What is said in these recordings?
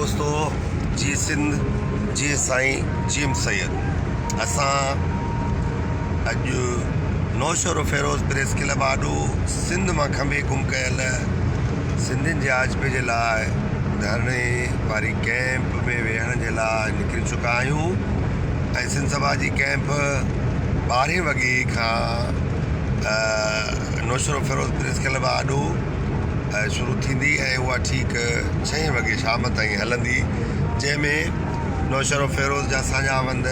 دوستو جي سنڌ جي سائين جي ايم سيد اسان اڄ نوشهروفيروز پريس ڪلب آڏو سنڌ مان کنڀي گم ڪيل سنڌين جي آجپي جي لاء ڌرڻي واري ڪئمپ ۾ ويهڻ جي لاء نڪري چڪا آهيون ۽ سنڌ سڀا جي ڪئمپ ٻارهين وڳي کان نوشهروفيروز پريس ڪلب آڏو شروع ٿيندي ۽ اها ٺيڪ ڇهين وڳي شام تائين هلندي جنهن ۾ نوشهروفيروز جا ساڃاهه وند،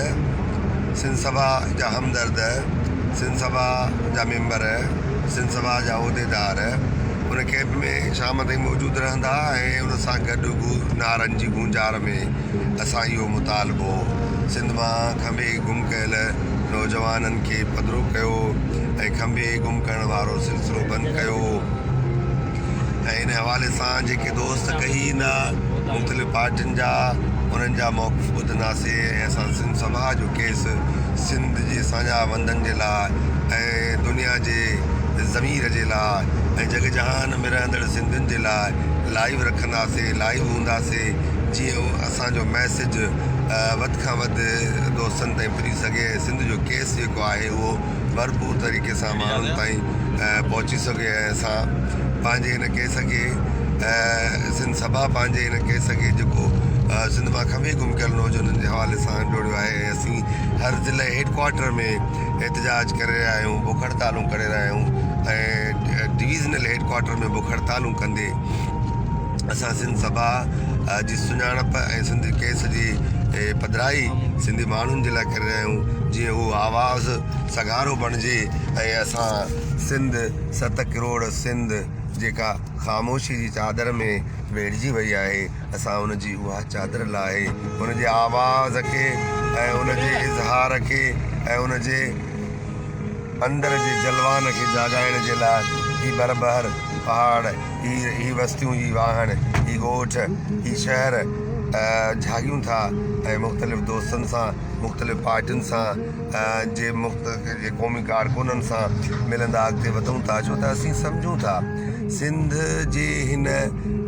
سنڌ سڀا جا همدرد، سنڌ سڀا جا ميمبر، سنڌ سڀا جا عهديدار ان ڪئمپ ۾ شام تائين موجود رهندا ۽ ان سان گڏ نعرن جي گونجار ۾ اسان اهو مطالبو سنڌ مان کنڀي گم ڪيل نوجوانن کي پڌرو ڪيو ۽ کنڀي گم ڪرڻ وارو سلسلو بند ڪيو ۽ ان حوالي سان جيڪي دوست ڪهي ايندا مختلف پارٽين جا انهن جا موقف ٻڌنداسين ۽ اسان سنڌ سڀا جو ڪيس سنڌ جي ساڃاهه وندن جي لاء ۽ دنيا جي ضمير جي لاء ۽ جڳ جهان ۾ رهندڙ سنڌين جي لاء لائيو رکنداسين لائيو هونداسين جيئن اسان جو ميسج وڌ کان وڌ دوستن تائين پڄي سگهي ۽ سنڌ جو ڪيس جيڪو آهي اهو ڀرپور طريقي سان ماڻهن تائين پهچي سگهي ۽ اسان پنهنجي هن ڪيس کي سنڌ سڀا پنهنجي هن ڪيس کي جيڪو سنڌ مان کنڀي گم ڪيل نوجوانن جي حوالي سان جوڙيو آهي ۽ اسين هر ضلعي هيڊ ڪوارٽر ۾ احتجاج ڪري رهيا آهيون بک هڙتالون ڪري رهيا آهيون ۽ ڊويزنل هيڊ ڪوارٽر ۾ بک هڙتالون ڪندي اسان سنڌ سڀا جي سڃاڻپ ۽ سنڌ ڪيس جي پڌرائي سنڌي ماڻهن جي لاء ڪري رهيا آهيون جيئن اهو آواز سگهارو بڻجي ۽ اسان سنڌ ست ڪروڙ سنڌ جيڪا خاموشي جي چادر ۾ ويڙهجي وئي آهي اسان ان جي اها چادر لاهي ان جي آواز کي ۽ ان جي اظهار کي ۽ ان جي اندر جي جلوان کي جاڳائڻ جي لاء هي بر بحر پهاڙ هي هي وستيون هي واهڻ هي ڳوٺ هي شهر جهاڳيون ٿا ۽ مختلف دوستن سان مختلف پارٽين سان جي جي قومي ڪارڪنن سان ملندا اڳتي وڌون ٿا ڇو ته اسين سمجهون ٿا سنڌ جي هن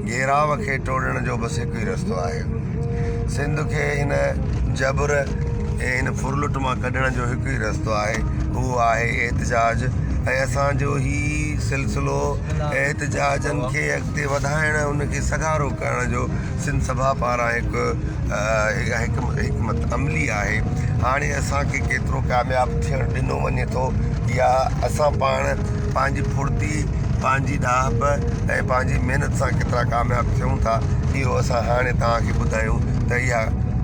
گهيراء کي ٽوڙڻ جو بس هڪ ئي رستو آهي سنڌ کي هن جبر ۽ هن ڦرلٽ مان ڪڍڻ جو هڪ ئي رستو آهي اهو آهي احتجاج ۽ اسان جو هي سلسلو احتجاجن کي اڳتي وڌائڻ ان کي سگهارو ڪرڻ جو سنڌ سڀا پاران هڪ حڪمت عملي آهي. هاڻي اسان کي ڪيترو ڪامياب ٿيڻ ڏنو وڃي ٿو يا اسان پاڻ پنهنجي ڦڙتي، پنهنجي ڏاهپ ۽ پنهنجي محنت سان ڪيترا ڪامياب ٿيون ٿا اهو اسان هاڻي توهان کي ٻڌايون ته اها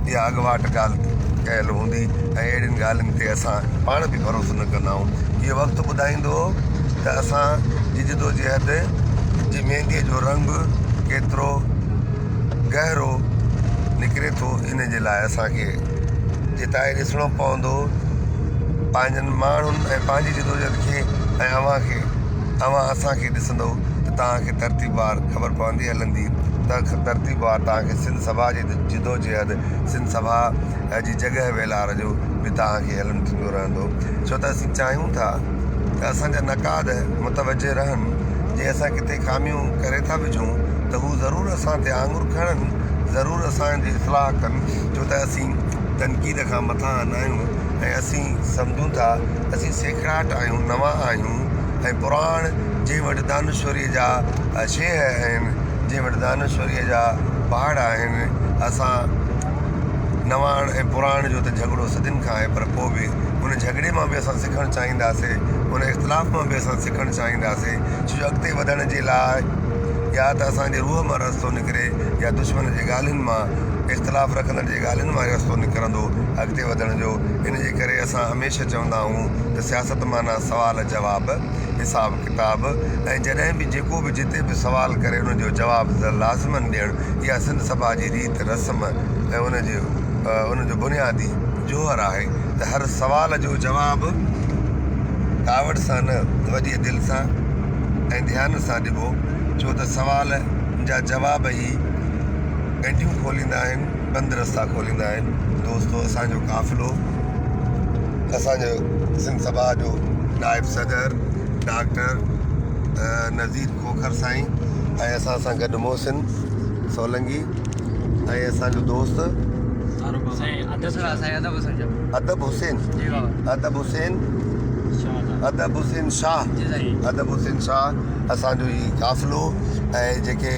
اها اڳواٽ ڳالهه ڪيل هوندي ۽ اهڙين ڳالهين تي اسان پاڻ به ڀروسو نه ڪندا آهيون. اهو وقت ٻڌائيندو ته اسان جي جدوجهد جي مينديء جو رنگ ڪيترو گهرو نڪري ٿو ان جي لاء اسان کي چتائي ڏسڻو پوندو پنهنجن ماڻهن ۽ پنهنجي جدوجهد کي ۽ اوهان کي اوهان اسان کي ڏسندو ته توهان کي ترتيبوار خبر پوندي هلندي ته ترتيبوار توهان کي سنڌ سڀا جي جدوجهد سنڌ سڀا جي جڳهه ويلار جو به توهان کي علم ٿيندو رهندو ڇو ته اسين چاهيون ٿا ته اسان جا نقاد متوجه رهن، جي اسان ڪٿي خاميون ڪري ٿا وجهون ته هو ضرور اسان تي آڱر کڻن، ضرور اسان جي اصلاح ڪن، ڇو ته اسين تنقيد کان مٿانهان ناهيون ۽ اسين سمجهون ٿا اسين سيکڙاٽ آهيون، نوان آهيون ۽ پراڻ جنهن وٽ دانشوريء جا شيهه آهن، جنهن وٽ دانشوريء جا پهاڙ آهن، اسان نواڻ ۽ پراڻ جو ته جهڳڙو صدين کان آهي پر پوء به ان جهڳڙي مان به اسان سکڻ چاهينداسين، ان اختلاف مان به اسان سکڻ چاهينداسين، ڇو جو اڳتي وڌڻ جي لاء يا ته اسان جي روح مان رستو نڪري يا دشمن جي ڳالهين مان، اختلاف رکندڙ جي ڳالهين مان رستو نڪرندو اڳتي وڌڻ جو. ان جي ڪري اسان هميشه چوندا آهيون ته سياست معنيٰ سوال جواب، حساب ڪتاب ۽ جڏهن به جيڪو به جتي به سوال ڪري ان جو جواب لازماً ڏيڻ اها سنڌ سڀا جي ريت رسم ۽ ان جي ان جو بنيادي جوهر آهي ته هر سوال جو جواب ڪاوڙ سان نه وڏيء دل سان ۽ ڌيان سان ڏبو ڇو ته سوال جا جواب ئي ڳنڍيون کوليندا آهن بند رستا کوليندا آهن دوستو اسان جو قافلو اسان جو سنڌ سڀا جو نائب صدر ڊاڪٽر نذير کوکر سائين ۽ اسان سان گڏ محسن سولنگي. ۽ اسان جو دوست ادب حسين ادب حسين ادب حسين شاهه ادب حسين شاهه اسان جو هي قافلو ۽ جيڪي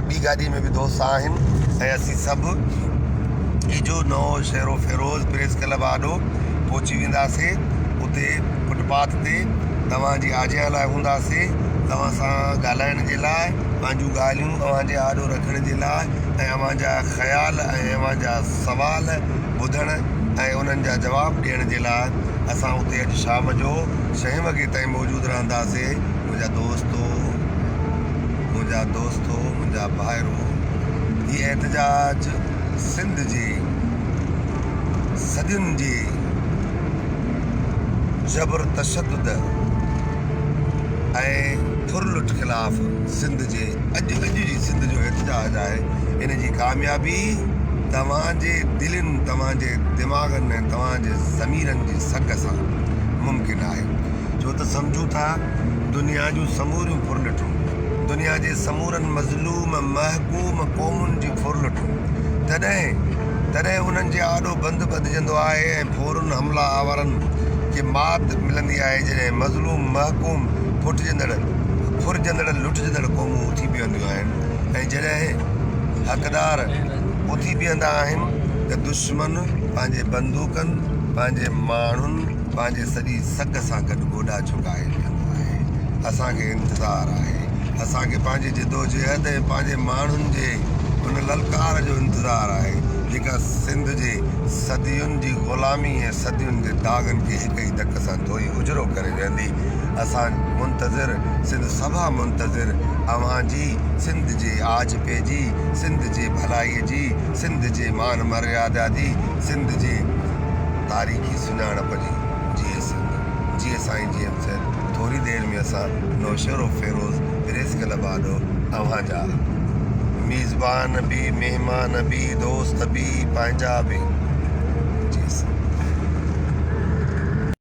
ٻي گاڏي ۾ به دوست آهن ۽ اسين سڀ هي جو نوشهروفيروز پريس ڪلب آڏو پهچي وينداسي اتي فٽ پاٿ تي توهان جي آجيان لاء هونداسي توهان سان ڳالهائڻ جي لاء پنهنجون ڳالهيون اوهان جي آڏو رکڻ جي لاء ۽ اوهان جا خيال ۽ اوهان جا سوال ٻڌڻ ۽ انهن جا جواب ڏيڻ جي لاء اسان اتي اڄ شام جو ڇهين وڳي تائين موجود رهنداسي منهنجا دوستو منهنجا دوستو منهنجا ڀائرو هي احتجاج سنڌ جي صدين جي جبر تشدد ۽ ڦرلٽ خلاف سنڌ جي اڄ اڄ جي سنڌ جو احتجاج آهي ان جي ڪاميابي توهان جي دلين توهان جي دماغن ۽ توهان جي ضميرن جي سگهه سان ممڪن آهي ڇو ته سمجهون ٿا دنيا جون سموريون ڦرلٽون دنيا جي سمورن مظلوم محڪوم قومن جي ڦرلٽون تڏهن تڏهن انهن جي آڏو بند ٻڌجندو آهي ۽ ڦورن حملا آورن کي مات ملندي آهي جڏهن مظلوم محڪوم ڦٽجندڙ ڦرجندڙ لٽجندڙ قومون اٿي بيهنديون آهن ۽ جڏهن حقدار اٿي بيهندا آهن ته دشمن پنهنجي بندوقن پنهنجي ماڻهن پنهنجي سڄي سگهه سان گڏ گوڏا جهڪائي ويهندو آهي. اسان کي انتظار آهي. اسان کي پنهنجي جدوجهد ۽ پنهنجي ماڻهن جي ان للڪار جو انتظار آهي، جيڪا سنڌ جي صدين جي غلامي ۽ صدين جي داغن کي هڪ ئي ڌڪ سان ڌوئي اجرو ڪري ويهندي. اسان منتظر، سنڌ سڀا منتظر اوهان جي، سنڌ جي آجپي جي، سنڌ جي ڀلائي جي، سنڌ جي مان مريادا جي، سنڌ جي تاريخي سڃاڻپ جي. جيئي سنڌ جيئي سائين جي ايم سيد ٿوري دير ۾ اسان نوشهروفيروز پريس ڪلب آڏو اوهان جا ميزبان به مهمان به دوست به پنهنجا به جيئي سنڌ.